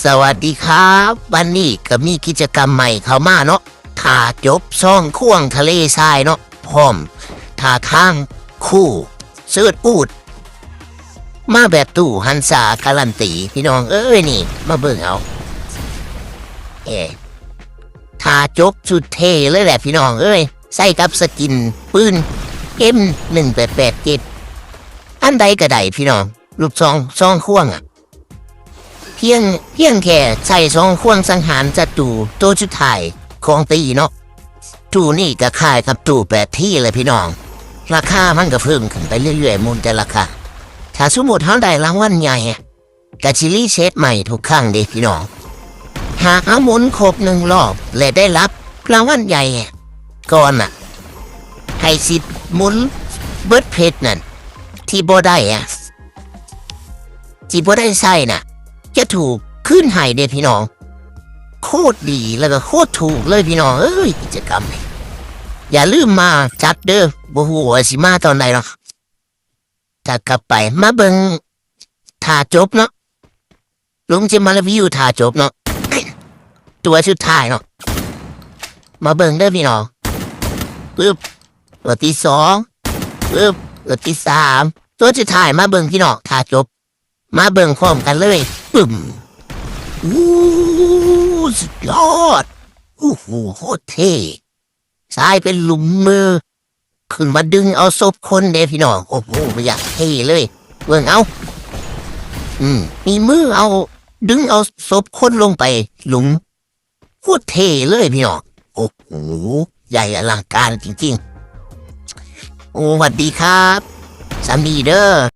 ສະຫວັດດີຄັບ ວັນນີ້ກໍມີກິດຈະກຳໃໝ່ເຂົ້າມາເນາະ ຖ້າຈົບຊ່ອງຂວ້າງທະເລຊາຍເນາະ ພ້ອມທ່າທາງຄູ່ເສີດອູດ ມາແບບຕູ້ຫັນສາກາລັນຕີ ພີ່ນ້ອງເອີຍ ນີ້ ມາເບິ່ງເອົາ ເອ ຖ້າຈົບສຸດເທ່ເລີຍແຫຼະ ພີ່ນ້ອງເອີຍ ໃສ່ກັບສະກິນປືນ ເອັມ ໜຶ່ງແປດແປດເຈັດ ອັນໃດກໍໄດ້ ພີ່ນ້ອງ ລູກຊອງ ຊອງຂວ້າງອະ ພຽງ ພຽງແຄ່ໃສ່ຊອງຂວ້າງສັງຫານສັດຕູໂຕສຸດທ້າຍຂອງຕີເນາະ ຕູ້ນີ້ກໍຄ້າຍກັບຕູ້ແປດທີແຫຼະພີ່ນ້ອງ ລາຄາມັນກໍເພີ່ມຂຶ້ນໄປເລື້ອຍໆ ໝູນແຕ່ລະຄັ້ງ ຖ້າສົມມຸດເຮົາໄດ້ລາງວັນໃຫຍ່ ກໍຊິຣີເຊັດໃໝ່ທຸກຄັ້ງເດ້ພີ່ນ້ອງ ຫາກເຮົາໝູນຄົບໜຶ່ງລອບ ແລະ ໄດ້ຮັບລາງວັນໃຫຍ່ກ່ອນນະ ໃຫ້ສິດໝູນເບິດເພັດນັ້ນ ທີ່ບໍ່ໄດ້ອະ ທີ່ບໍ່ໄດ້ໃຊ້ນະ ຈະຖືກຄືນໃຫ້ເດ້ພີ່ນ້ອງ ໂຄດດີ ແລ້ວກໍໂຄດຖືກເລີຍພີ່ນ້ອງເອີຍ ກິດຈະກຳນີ້ ຢ່າລືມມາຈັດເດີ້ ບໍ່ຮູ້ວ່າຊິມາຕອນໃດເນາະ ຈະກັບໄປ ມາເບິ່ງຖ້າຈົບເນາະ ລຸງຊິມາຣີວິວຖ້າຈົບເນາະ ຕົວສຸດທ້າຍເນາະ ມາເບິ່ງເດີ້ພີ່ນ້ອງ ປຶບ ຕົວທີສອງ ປຶບ ຕົວທີສາມ ຕົວສຸດທ້າຍ ມາເບິ່ງພີ່ນ້ອງ ຖ້າຈົບ ມາເບິ່ງພ້ອມກັນເລີຍ ປຶ້ມ ໂອ້ ສຸດຍອດ ໂອ້ໂຫ ໂຄດເທ່ ຊາຍເປັນລຸມມື ຂຶ້ນມາດຶງເອົາສົບຄົນເດ້ພີ່ນ້ອງ ໂອ້ໂຫ ຢ່າງເທ່ເລີຍ ເບິ່ງເອົາ ອືມ ມີມືເອົາ ດຶງເອົາສົບຄົນລົງໄປຫຼຸມ ໂຄດເທ່ເລີຍພີ່ນ້ອງ ໂອ້ໂຫ ໃຫຍ່ອະລັງການຈິງໆ ໂອ້ ຫວັດດີຄັບ ສ່ຳນີ້ເດີ້.